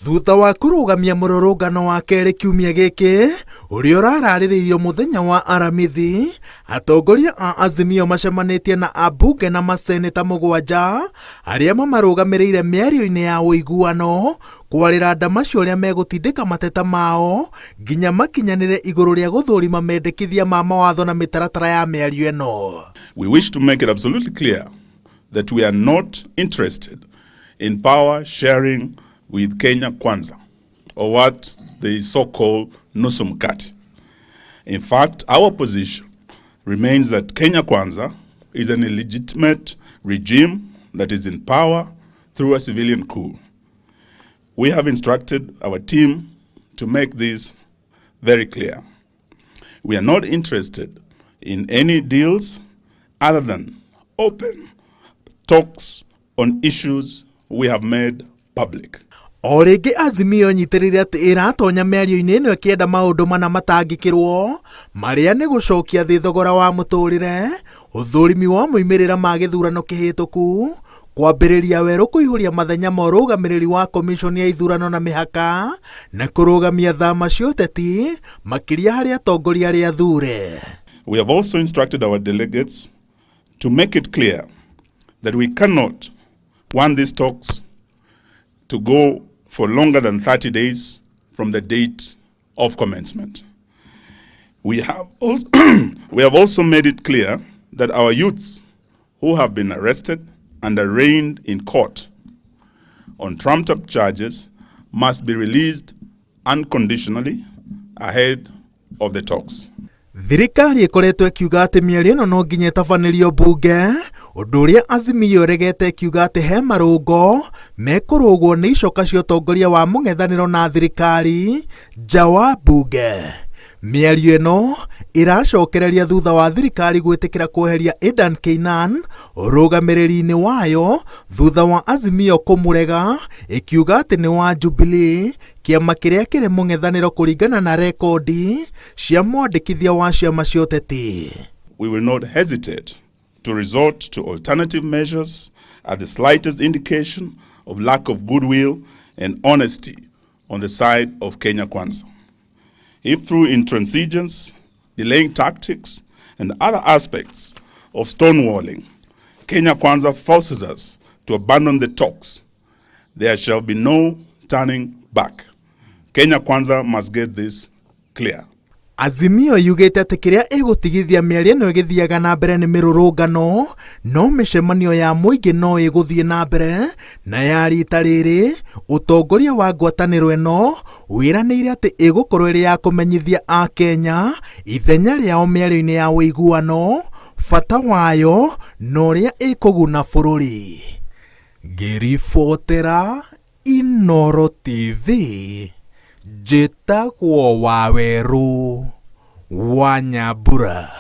Thutha wa kũrũgamia mũrũrũngano wa kerĩ kiumia gĩkĩ ũrĩa ũrararĩrĩirio mũthenya wa Aramithi, atongoria a Azimio macemanĩtie na ambunge na maseneta mũgwanja arĩa mamarũgamĩrĩire mĩario-inĩ ya ũiguano kwarĩra ndamacio ũrĩa megũtindĩka mateta mao nginya makinyanĩre igũrũ rĩa gũthũrima mendekithia ma mawatho na mĩtaratara ya mĩario ĩno. We wish to make it absolutely clear that we are not interested in power sharing with Kenya Kwanza, or what they so-called Nusu Mkate. In fact, our position remains that Kenya Kwanza is an illegitimate regime that is in power through a civilian coup. We have instructed our team to make this very clear. We are not interested in any deals other than open talks on issues we have made public. O rĩngĩ Azimio ĩnyitĩrĩire atĩ ĩratonya mĩario-inĩ ĩno ĩkĩenda maũndũ mana matangĩkĩrwo marĩa nĩ gũcokia thĩ thogora wa mũtũrĩre, ũthũrimi wa moimĩrĩra ma gĩthurano kĩhĩtũku, kwambĩrĩria werũ kũihũria mathenya ma ũrũgamĩrĩri wa komiconi ya ithurano na mĩhaka, na kũrũgamia thama cia ũteti makĩria harĩ atongoria arĩa athure. We have also instructed our delegates to make it clear that we cannot want these talks to go for longer than 30 days from the date of commencement. We have also made it clear that our youths who have been arrested and arraigned in court on trumped up charges must be released unconditionally ahead of the talks. Thirikari ĩkoretwo ĩkiuga atĩ mĩario ĩno no nginya ĩtabanĩrio mbunge, ũndũ ũrĩa Azimio ĩregete ĩkiuga atĩ he marũngo mekũrũgwo nĩ icoka cia ũtongoria wa mũng'ethanĩro na thirikari nja wa mbunge. Mĩario ĩno ĩracokereria thutha wa thirikari gwĩtĩkĩra kweheria Adan Keynan ũrũgamĩrĩri-inĩ wayo thutha wa Azimio kũmũrega ĩkiuga atĩ nĩ wa Jubilee, kĩama kĩrĩa kĩrĩ mũng'ethanĩro kũringana na rekondi cia mwandĩkithia wa ciama cia ũteti. We will not hesitate to resort to alternative measures at the slightest indication of lack of goodwill and honesty on the side of Kenya Kwanza. If through intransigence, delaying tactics, and other aspects of stonewalling, Kenya Kwanza forces us to abandon the talks, there shall be no turning back. Kenya Kwanza must get this clear. Azimio yugĩte atĩ kĩrĩa ĩgũtigithia mĩario ĩno ĩgĩthiaga na mbere nĩ mĩrũrũngano, no mĩcemanio ya mũingĩ no ĩgũthiĩ na mbere, na ya rita rĩrĩ ũtongoria wa ngwatanĩro ĩno wĩranĩire atĩ ĩgũkorwo ĩrĩ ya kũmenyithia Akenya ithenya rĩao mĩario-inĩ ya ũiguano, bata wayo na ũrĩa ĩkũguna bũrũri. Ngĩribotera Inooro TV, njĩtagwo Wawerũ wa Nyambura.